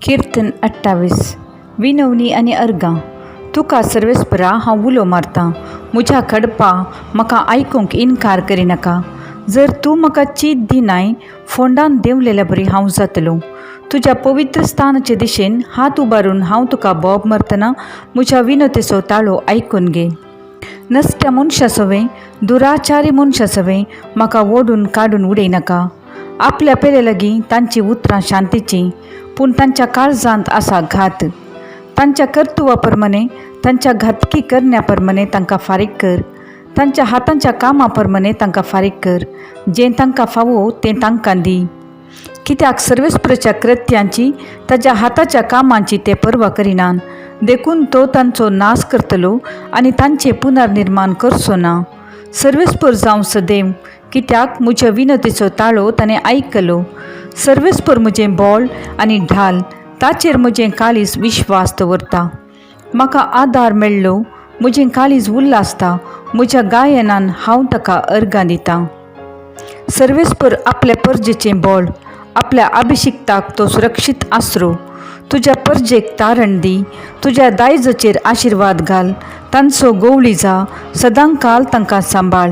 किर्तन 28. विनवणी आनी अर्गां. तुका सर्वेस्परा हांव उलो मारतां, म्हज्या खडपा म्हाका आयकूंक इनकार करिनाका. जर तूं म्हाका चीत दिनाय, फोंडान देंवलेल्या बरी हांव जातलो. तुज्या पवित्र स्थानाचे दिशेन हात उबारून हांव तुका बोब मारतना म्हज्या विनवतेचो ताळो आयकून घे. नसत्या मनशा सवें, दुराचारी मनशा सवें म्हाका ओडून काडून उडयनाका. आपल्या पेले लागीं तांचीं उतरां शांतीचीं, पूण तांच्या काळजांत आसा घात. तांच्या कर्तुवा प्रमाणे, तांच्या घातकी करण्या प्रमाणे तांकां फारीक कर. तांच्या हातांच्या कामा प्रमाणे तांकां फारीक कर. जें तांकां फावो तें तांकां दी. कित्याक सर्वेस्पराच्या कृत्यांची, ताच्या हाताच्या कामांची ते पर्वा करिनात. देखून तो तांचो नाश करतलो आनी तांचें पुनर्निर्माण करचो ना. सर्वेस्पर जावं सदैव, कित्याक म्हज्या विनवतेचो ताळो ताणें आयकलो. सर्वेस्पर म्हजें बोळ आनी ढाल, ताचेर म्हजें काळीज विश्वास दवरता. म्हाका आदार मेळ्ळो, म्हजें काळीज उल्हासता, म्हज्या गायनान हांव ताका अर्गां दितां. सर्वेस्पर आपल्या परजेचें बोळ, आपल्या अभिशिक्ताक तो सुरक्षीत आसरो. तुज्या परजेक तारण दी, तुज्या दायजाचेर आशिर्वाद घाल, तांचो गोवळी जा, सदांकाल तांकां सांबाळ.